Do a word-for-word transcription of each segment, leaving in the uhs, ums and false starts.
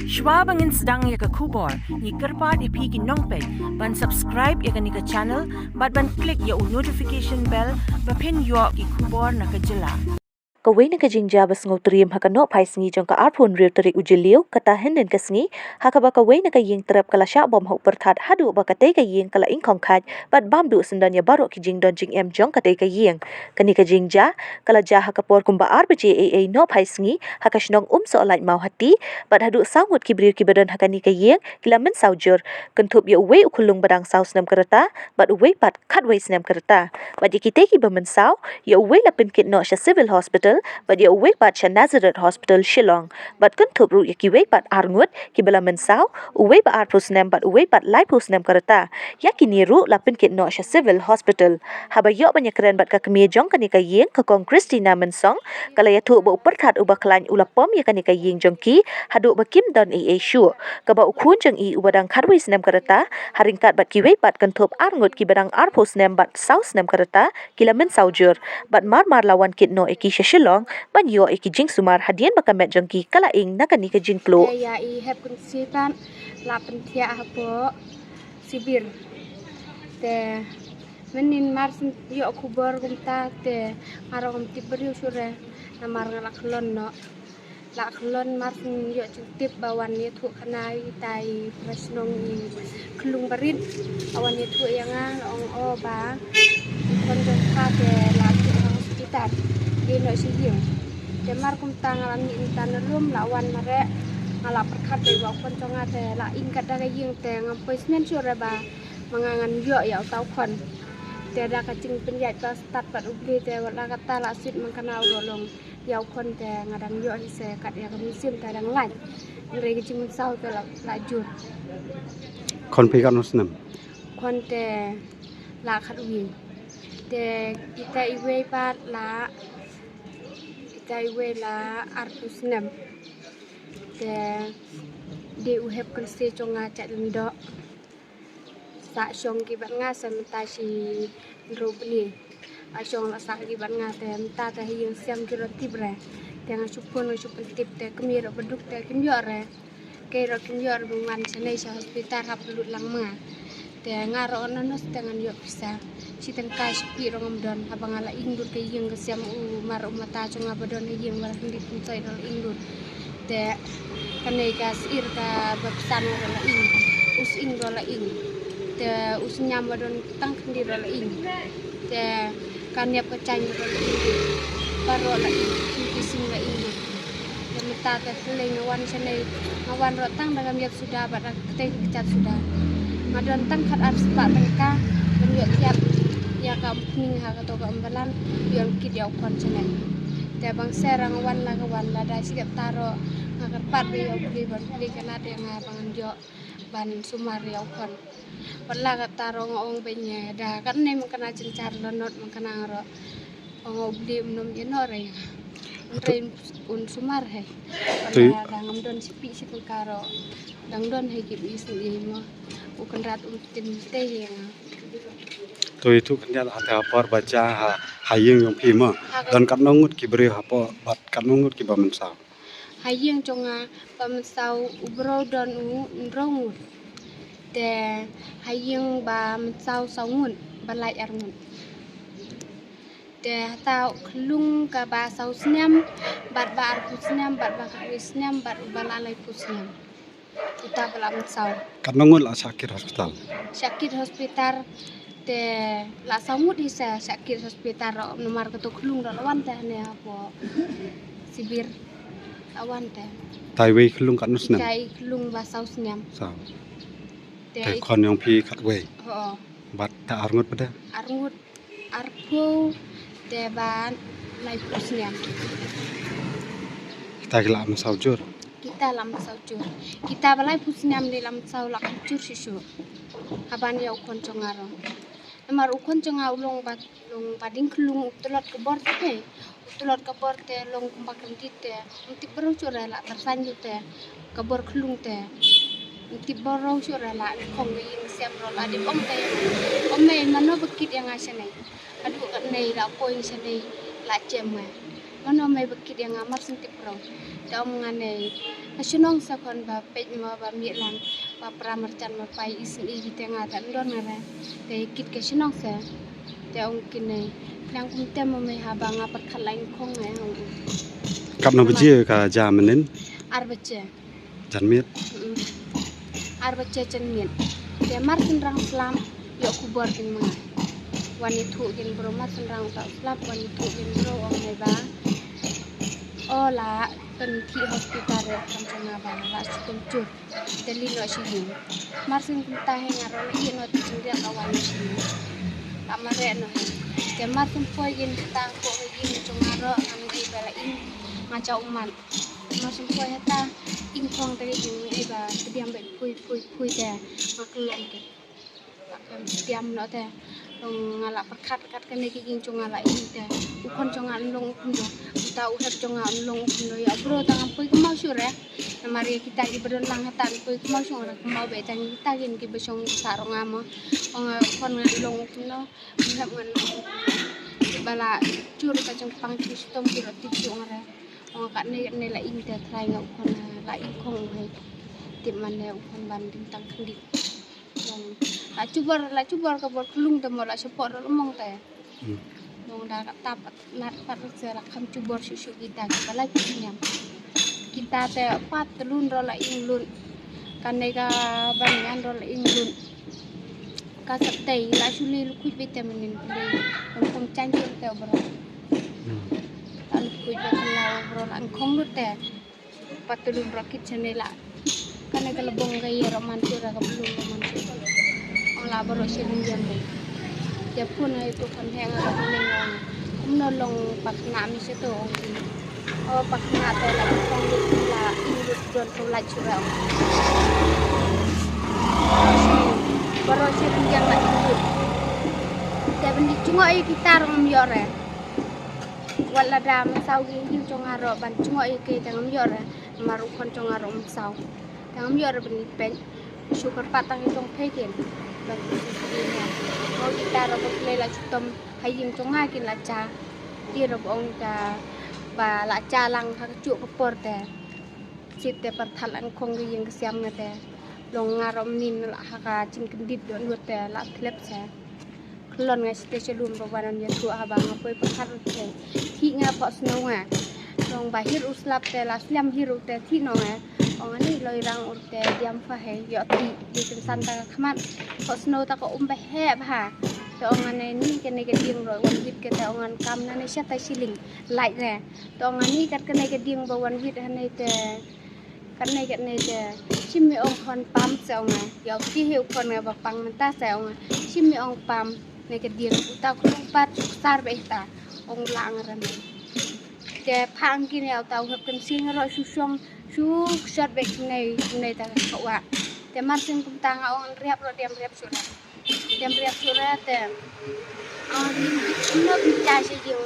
Shwa ba ngin sdang ïa ka khubor, ngi kyrpad ïa phi ki nongpeit ban subscribe ïa kane ka channel bad ban click ïa u notification bell ba phin ïoh ki khubor na ka jylla. Kawei na ka jingjia ba sngewtriem ha ka nohphai sngi jong ka arphew hynriew tarik u Jylliew, kata hynnin ka sngi, ha kaba kawei na ka ïing trep ka la shah bom ha u pyrthat haduh ba katei ka ïing ka la ingkhong khait bad bam duh syndon ïa baroh ki jingdon jingem jong katei ka ïing. Kane ka jingjia ka la jia ha ka por kumba ar baje ei ei nohphai sngi ha ka shnong Umsohlait Mawhati, bad haduh saw ngut ki briew kiba don ha kane ka ïing ki la mynsaw jur, kynthup ïa uwei u khyllung ba dang saw snem ka rta bad uwei pat khatwei snem ka rta. Bad ïa kitei kiba mynsaw, ïa uwei la pynkit noh sha Civil Hospital bad ïa uwei pat sha Nazareth Hospital Shillong. Bad kynthup ruh ïa kiwei pat ar ngut kiba la mynsaw, uwei ba arphew snem bad uwei pat laiphew snem ka rta. Ïa kine ruh la pynkit noh sha Civil Hospital. Haba ïoh ban ïakren bad ka kmie jong kane ka ïing, ka Kong Christina Mynsong, ka la ïathuh ba u pyrthat uba khlaiñ u la pom ïa kane ka ïing jong ki haduh ba kim don ei ei shuh, kaba u khun jong i uba dang khatwei snem ka rta ha ryngkat bad kiwei pat kynthup ar ngut kiba dang arphew snem bad saw snem ka rta ki la mynsaw jur, bad mar mar la wan kit noh ïa ki sha Shillong ban ïoh ïa ki jingsumar hadien ba ka met jong ki ka la ing na kane ka jingpluh. Te ïa i hep kynsi pat la pynthiah hapoh Sibir. Te mynnin mar syn ïoh khubor kumta te nga ruh ngam tip briew shuh re, namar nga la khlon noh. La khlon mar syn ïoh jingtip ba wan ïathuh khana ïa kita i para shnong i khyllung barit. Ba wan ïathuh ïa nga, la ong, o, ba i khon jong pha te la tuh ha hospital, dei noh sha ïing. Te mar kumta nga la mih mynta na rum, la wan mareh, nga la pyrkhat ba i khon jong nga te la ing kat da ka ïing te ngam poi snem shuh re ba ma nga ngan ïoh ïa uta u khon. Te da ka jingpynïaid ba stad bad U Blei te wat la katta la suit man ka na u ruh long ïa u khon te nga dang ïoh hi se kat ïa ka mynsiem te dang lait. Hynrei ka jingmynsaw te la, la jur. Khon phi katno snem? Khon te la khatwei. Te ita iwei pat la, ita iwei la arphew snem. Te dei u hep kynsi jong nga Jait Lyngdoh. Sah shong ki bad nga sa mynta shi hynriew bnai. La shong la sah ki bad nga te mynta te ha ïing siam ki ruh tip re. Te nga shu phone nga shu pyntip te kmie ruh ba duk te kim ïoh re. Kei ruh kim ïoh re ba wan sha nei sha hospital hap lut lang ma nga. Te nga ruh na nos te ngan ïoh pisa. Shi tyngka shi phi ruh ngam don haba nga la ing lut ka ïing ka siam u mar u mata jong nga ba don ha ïing ba la khyndiat pynsoh ruh la ing lut. Te kane ka sir ka ba pisa ruh la ing, u sing ruh la ing. Te u sniam ba don tang khyndiat ruh la ing. Te ka niap ka jaiñ ruh la ing. Baroh la ing, ki sing la ing. Te mynta te khlei nga wan sha nei, nga wan ruh tang da ka miat suda bad da ka kjat suda. Nga don tang khat ar spah tyngka ban ïoh thiah ïa ka umphniang ha kato ka umbalan, ïoh kit ïa u khon sha nei. Te bang sera nga wan la ka wan lada shi katta ruh nga kyrpad ïa U Blei ban plie ka lad ïa nga ba ngan ïoh ban sumar ïa u khon. Wat la katta ruh nga ong ba ïa da katne man ka na jynjar la not man ka na ruh. Ong U Blei um nym ïeh noh re ïa nga. Hynrei un sumar hi. Wat la da ngam don shi phi shi tyngka ruh. Dang don hi ki bih sngewbha mo. U Kynrad um tin te ïa nga. To itu khyndiat ha ta por ba jia ha, ha ïing jong phi mo. Don katno ngut ki briew hapoh bad katno ngut ki ba mynsaw? Ha ïing jong nga ba mynsaw u briew don u hynriew ngut. Te ha ïing ba mynsaw saw ngut, ba lait ar ngut. Te hata u khyllung kaba saw snem bad ba arphew snem bad ba khatwei snem bad ba la laiphew snem. Uta ba la mynsaw. Katno ngut la shah kit hospital? Shah kit hospital te la saw ngut hi sa shah kit hospital ruh namar kato khyllung ruh la wan te hane hapoh Sibir. La wan te. Te iwei khyllung katno snem? Te i khyllung ba saw snem. Saw. Te te i khon jong phi khatwei. Ho. Bad te ar ngut pat de? Ar ngut. Arphew te ba laiphew snem. Kita ki la mynsaw jur. Kita la mynsaw jur. Kita ba laiphew snem de la mynsaw la jur shisha. Haban ïa u khon jong nga ruh. Namar u khon jong nga u long ba, long ba ding khyllung u tlot ka bor te. U tlot ka bor te long kumba kyndit te. Um tip briew shuh re la tyrsan ïa u te. Ka bor khlung te. Tip bor rong shuh re la khong ka ïing siam ruh la dip ong te. Ong mei mano ba kit ïa nga shanei. Haduh katnei la poi shanei la jem nga. Mano mei ba kit ïa nga mar sngewtip rong. Te ong nga ne ka shnong sa khon ba peit mo ba miet lang ba pra marjan ba pai isni hi te nga ta ndon nga re. Te kit ka shnong sa. Te ong kine lang kum te mo mei haba nga pyrkhat la ing khong nga ong. Katno baje ka ja mynnin? Ar baje. Janmiet. Mm. Ar baje janmiet. Te mar synrang slap ïoh khubor kin ma nga. Wan ïathuh kin bro mar synrang ta slap wan ïathuh kin bro ong ne ba. O la kan ki hospital re kan jong nga ba la shu kum jur. Te li no shi hin. Mar syn kumta he nga ro la ïoh no ti jingriak ka wan shi. Ta ma re no he. Te mar syn poi kin ta ko ïing jong nga ro nga ngi ba la ing nga cha uman. Mar syn poi hata ing khong te ïing ba pdiam ba pui pui pui te ma klong te. Ba pdiam no te. Long nga la pyrkhat kat kane ki ïing jong nga la ing te. U khon jong nga long u khon do. Uta u hep jong nga long u khon do ïa bro ta ngam poi kmau shuh re. Namar ïa kita ki ba don lang hata poi kmau shuh re kmau ba ta kita kin ki ba shong sa rong nga mo. Ong u khon nga long u khon do. Ngam ngan ba la jur ka jingpang jingshitom ki rot ti jong re. Ong katne katne la ing te trai nga u khon la ing khong hai. Tip mane u khon ban ding tang khndit. Ong la jubor la jubor ka bor klung te mo la support ro mong te. Hmm. Ong da ka tap nat pat se la kham jubor shu shu kita ki ba la ki niam. Kita te pat te lun ro la ing lun. Kane ka ban ngan ro la ing lun. Ka sat tei la shu le lu kuj bete menin le. Ong kum chan jur te bro. Hmm. La lu kuj bete la bro la ang khong lut te. Pat te lun ro kit chane la. Kane ka la bong ka ye ro man shu ra ka blum ro man shu. Ong la bro shi rin jam le. Te phun ai tu kan heng ka ning ong. Kumno long pak na mi shi tu ong ki. O pak na te la ing khong lut la ing lut don tu la chura. Baro shi ring yang la ing lut. Te ban di chungo i kita rong am yor re. Wat la da man saw gi ing jong aro ban chungo i ke te ngam yor re. Mar u khon jong aro am saw. Te ngam yor re ban di peng. Shu kyrpad tang i tong phe kin. Ban di shu shu nya. Mo kita ro ba kle la chutom. Ha ïing jong nga kin la cha. Ti ro ba ong ta ba la cha lang ha ka juk ka por te. Sit te pyrthat lang khong ka ïing ka siam nga te. Long nga ro mnin la ha ka jingkyndit don lut te la thlep se. Khlon nga site shalum ba wan ïathuh haba nga poi pyrkhat lut te. Thi nga pok snow nga. Long ba hir u slap te la sliam hir u te thi no nga. Ong ani loi rang ur te diam pha he ïoh ti di kynsan ta ka khmat. Pok snow ta ka um ba he bha. Te ong ane ni kane ka dieng ro wan wit ke te ong an kam nane sha ta shilling. Lait re. Te ong ani kat kane ka dieng ba wan wit hane te. Kane kane te. Shim mi ong khon pam se ong a. Ïoh ki he u khon nga ba pang mynta se ong a. Shim mi ong pam ne ka dieng uta khun pat sar ba ita. Ong la ang ran. Te phang kine uta u hep kan sing ro shu shong. Shu shot bek nei nei ta ka wa. Te mar sing kumta nga ong riap ro diam riap sura. Diam riap sura te. Ong ri no bi ta shi jiu.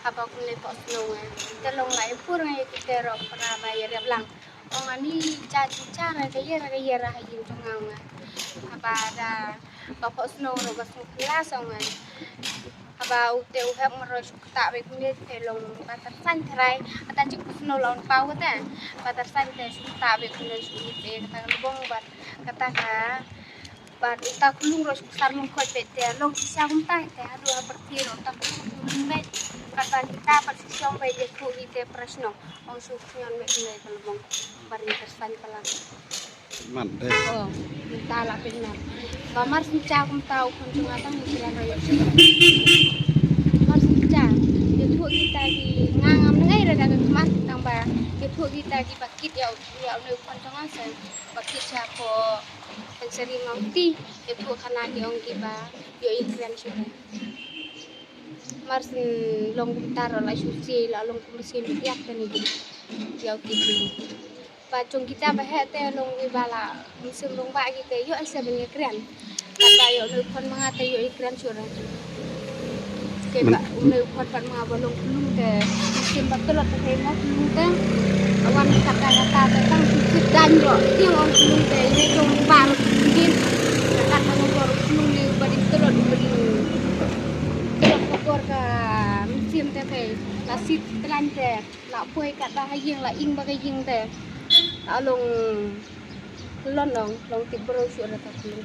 Haba kumne pok snow nga. Te long la ipur nga ye kite ro pra ba ye riap lang. Ong ani cha chi cha ra ka ye ra ka ye ra ha yin jong nga nga. Haba da ba pok snow ro ba snow klas ong nga. Haba u te u hep maro shu kta bek kumne te long ba tar san trai ata chik u snow la un pau te ba tar san te shu kta bek kumne shu te kata ka lubong ba kata ka ba uta kulung ro shu sar mung khoj bek te long sha kumta te hadu ha parti ro uta kulung bek kata kita pat shu shong bek je khu ite prashno ong shu khñion bek kumne ka lubong ba ri tar san palang. Man de. Oh, mynta la pynmar. Ba mar sngewcha kumta u khun jong nga tang u sila roi. Mar sngewcha. Ïathuh kita ki nga ngam ngai ra da ka khmat tang ba ïathuh kita ki ba kit ïa u ïa u khun jong nga sa ba kit cha ko kan sari ngam ti ïathuh khana ki ong ki ba ïoh i kren shu. Mar sngewlong kumta ro la shu si la long kum si lu yak tani ki. Ïa u ki. Ba jong kita ba heh te long wi ba la mynsiem long ba ki te ïoh se ban ïakren. Kata ïoh noi khon ma nga te ïoh ïakren shuh re. Te ba noi khon pat ma nga ba long khunlung te mynsiem ba tlot te mo khunlung te. Awan kata kata te tang shu shu dan ro tieng ong khunlung te ïoh jong ba ro tin. Kata ka ngor khunlung ne ba ding tlot ba ding tlot ka por ka mynsiem te te. La sit tlan te, la poi katba ha ïing, la ing ba ka ïing te. La long lon long, long tip bro shu da ta kulu.